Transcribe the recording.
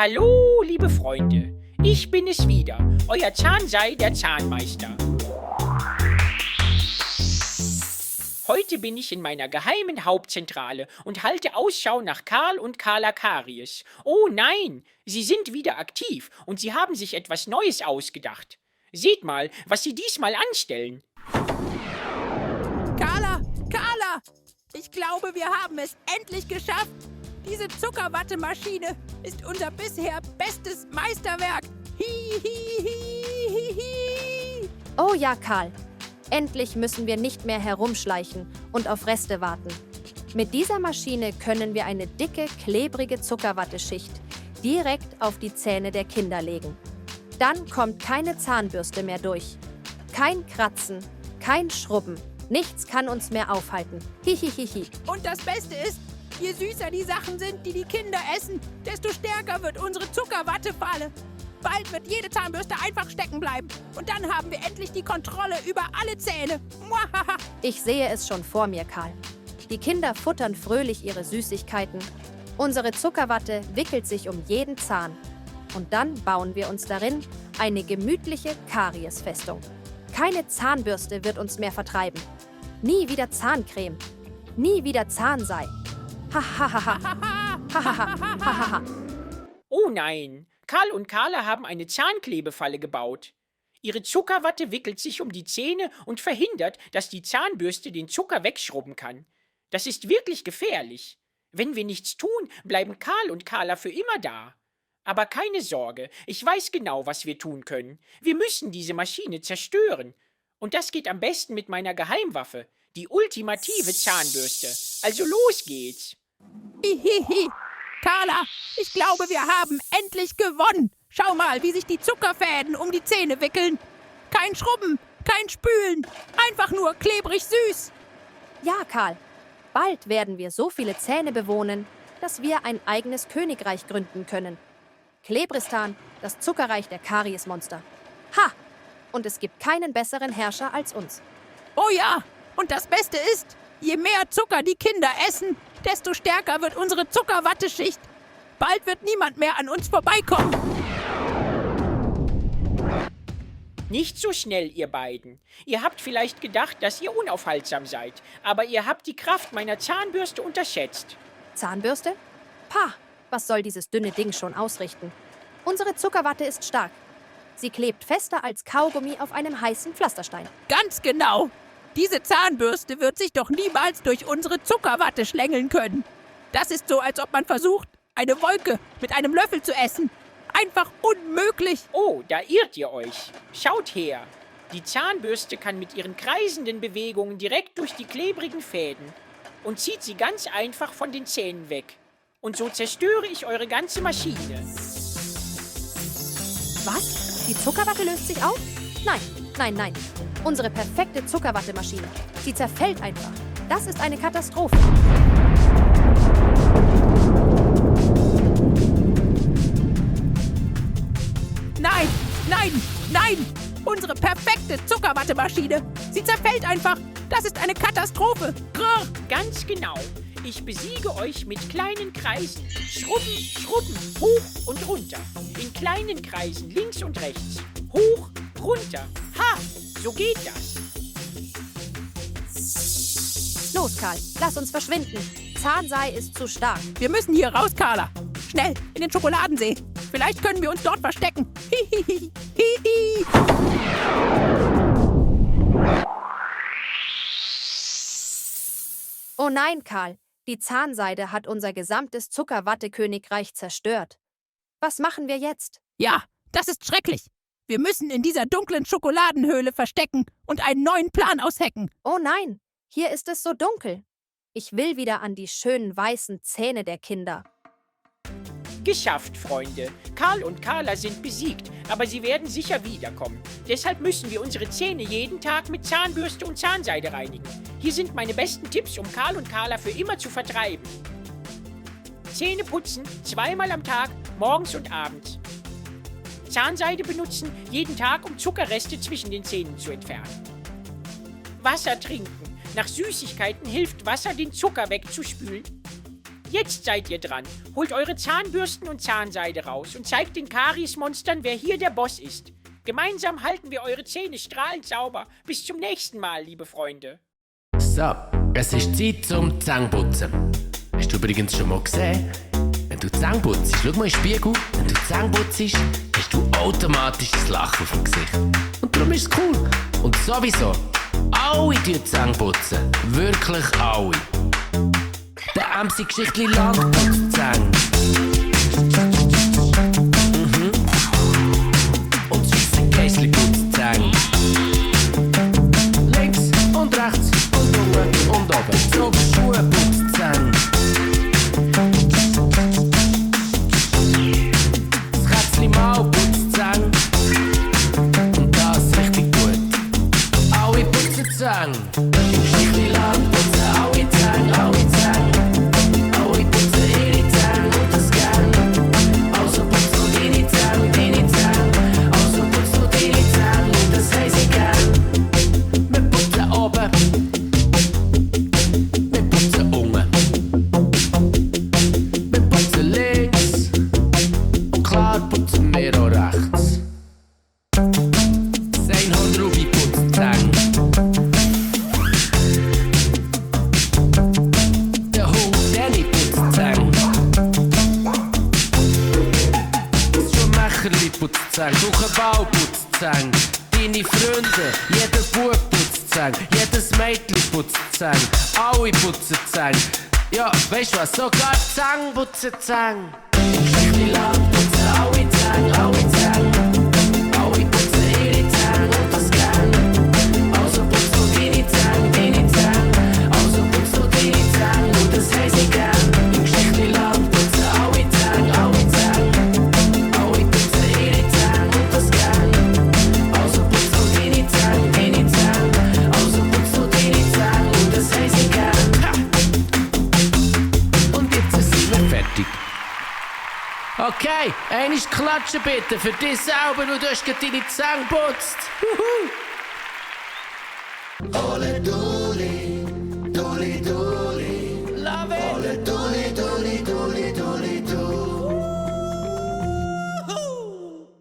Hallo, liebe Freunde, ich bin es wieder, euer Zahnseil, der Zahnmeister. Heute bin ich in meiner geheimen Hauptzentrale und halte Ausschau nach Karl und Carla Karies. Oh nein, sie sind wieder aktiv und sie haben sich etwas Neues ausgedacht. Seht mal, was sie diesmal anstellen. Carla! Ich glaube, wir haben es endlich geschafft. Diese Zuckerwattemaschine ist unser bisher bestes Meisterwerk. Hi. Oh ja, Karl. Endlich müssen wir nicht mehr herumschleichen und auf Reste warten. Mit dieser Maschine können wir eine dicke, klebrige Zuckerwatteschicht direkt auf die Zähne der Kinder legen. Dann kommt keine Zahnbürste mehr durch. Kein Kratzen, kein Schrubben. Nichts kann uns mehr aufhalten. Hihihihi. Und das Beste ist, je süßer die Sachen sind, die die Kinder essen, desto stärker wird unsere Zuckerwattefalle. Bald wird jede Zahnbürste einfach stecken bleiben. Und dann haben wir endlich die Kontrolle über alle Zähne. Muahaha. Ich sehe es schon vor mir, Karl. Die Kinder futtern fröhlich ihre Süßigkeiten. Unsere Zuckerwatte wickelt sich um jeden Zahn. Und dann bauen wir uns darin eine gemütliche Kariesfestung. Keine Zahnbürste wird uns mehr vertreiben. Nie wieder Zahncreme. Nie wieder Zahnseil. Hahaha. Oh nein, Karl und Carla haben eine Zahnklebefalle gebaut. Ihre Zuckerwatte wickelt sich um die Zähne und verhindert, dass die Zahnbürste den Zucker wegschrubben kann. Das ist wirklich gefährlich. Wenn wir nichts tun, bleiben Karl und Carla für immer da. Aber keine Sorge, ich weiß genau, was wir tun können. Wir müssen diese Maschine zerstören. Und das geht am besten mit meiner Geheimwaffe, die ultimative Zahnbürste. Also los geht's. Hihihi. Carla, ich glaube, wir haben endlich gewonnen. Schau mal, wie sich die Zuckerfäden um die Zähne wickeln. Kein Schrubben, kein Spülen, einfach nur klebrig süß. Ja, Karl. Bald werden wir so viele Zähne bewohnen, dass wir ein eigenes Königreich gründen können. Klebristan, das Zuckerreich der Kariesmonster. Ha! Und es gibt keinen besseren Herrscher als uns. Oh ja, und das Beste ist, je mehr Zucker die Kinder essen, desto stärker wird unsere Zuckerwatteschicht. Bald wird niemand mehr an uns vorbeikommen. Nicht so schnell, ihr beiden. Ihr habt vielleicht gedacht, dass ihr unaufhaltsam seid, aber ihr habt die Kraft meiner Zahnbürste unterschätzt. Zahnbürste? Pah, was soll dieses dünne Ding schon ausrichten? Unsere Zuckerwatte ist stark. Sie klebt fester als Kaugummi auf einem heißen Pflasterstein. Ganz genau. Diese Zahnbürste wird sich doch niemals durch unsere Zuckerwatte schlängeln können. Das ist so, als ob man versucht, eine Wolke mit einem Löffel zu essen. Einfach unmöglich. Oh, da irrt ihr euch. Schaut her. Die Zahnbürste kann mit ihren kreisenden Bewegungen direkt durch die klebrigen Fäden und zieht sie ganz einfach von den Zähnen weg. Und so zerstöre ich eure ganze Maschine. Was? Die Zuckerwatte löst sich auf? Nein. Unsere perfekte Zuckerwattemaschine. Sie zerfällt einfach. Das ist eine Katastrophe. Nein! Unsere perfekte Zuckerwattemaschine. Sie zerfällt einfach. Das ist eine Katastrophe. Grrr. Ganz genau. Ich besiege euch mit kleinen Kreisen. Schrubben, hoch und runter. In kleinen Kreisen, links und rechts. Hoch, runter. Ha, so geht das. Los, Karl, lass uns verschwinden. Zahnseil ist zu stark. Wir müssen hier raus, Carla. Schnell, in den Schokoladensee. Vielleicht können wir uns dort verstecken. Hihihi. Oh nein, Karl. Die Zahnseide hat unser gesamtes Zuckerwattekönigreich zerstört. Was machen wir jetzt? Ja, das ist schrecklich. Wir müssen in dieser dunklen Schokoladenhöhle verstecken und einen neuen Plan aushecken. Oh nein, hier ist es so dunkel. Ich will wieder an die schönen weißen Zähne der Kinder. Geschafft, Freunde. Karl und Carla sind besiegt, aber sie werden sicher wiederkommen. Deshalb müssen wir unsere Zähne jeden Tag mit Zahnbürste und Zahnseide reinigen. Hier sind meine besten Tipps, um Karl und Carla für immer zu vertreiben. Zähne putzen, 2-mal am Tag, morgens und abends. Zahnseide benutzen, jeden Tag, um Zuckerreste zwischen den Zähnen zu entfernen. Wasser trinken. Nach Süßigkeiten hilft Wasser, den Zucker wegzuspülen. Jetzt seid ihr dran. Holt eure Zahnbürsten und Zahnseide raus und zeigt den Kariesmonstern, wer hier der Boss ist. Gemeinsam halten wir eure Zähne strahlend sauber. Bis zum nächsten Mal, liebe Freunde. So, es ist Zeit zum Zähneputzen. Hast du übrigens schon mal gesehen? Wenn du Zähne putzt, schau mal in den Spiegel, wenn du Zähne putzt, hast du automatisch das Lachen auf dem Gesicht. Und darum ist es cool. Und sowieso, alle putzen Zähne. Wirklich alle. Der MC-Geschichtli lang putzt Zähne. Und das Scheisse Geissli putzt Zähne. Links und rechts und unten und oben. So Schuhe putzt Zähne. Das Kätzli Mau putzt Zähne. Und das richtig gut. Alle putzen Zähne. Im Geschichtli lang putzen alle Zähne, alle Zähne. Alle putzen ihre Zähne und das gern. Also putzt du deine Zähne, also putzt du deine Zähne und das haben sie gern. Wir putzen oben, wir putzen unten, wir putzen links und klar putzen wir auch rechts. Das Einhorn Ruby putzt Zähne. Der Hund Danny putzt Zähne. Das Schuhmacherli putzt Zähne. Kuchenbau putzt Zähne. Deine Freunde, jeder Bub putzt Zähne. Jedes Mädchen putzt Zähne. Alle putzen Zähne. Ja, weißt du was? Sogar Zähne putzen Zähne. Geschichtli lang putzen alle Zähne, alle Zähne. Alle putzen ihre Zähne und das gern. Also putzt du deine Zähne, also putzt du deine Zähne und das haben sie gern. Im Geschichtli lang putzen alle Zähne, alle Zähne. Alle putzen ihre Zähne und das gern. Also putzt du deine Zähne, also putzt du deine Zähne und das haben sie gern. Ha! Und jetzt sind wir fertig. Okay, einmal klatschen bitte für dich selber und du hast gerade deine Zähne geputzt. Juhu! Ole Doli, Doli, Doli.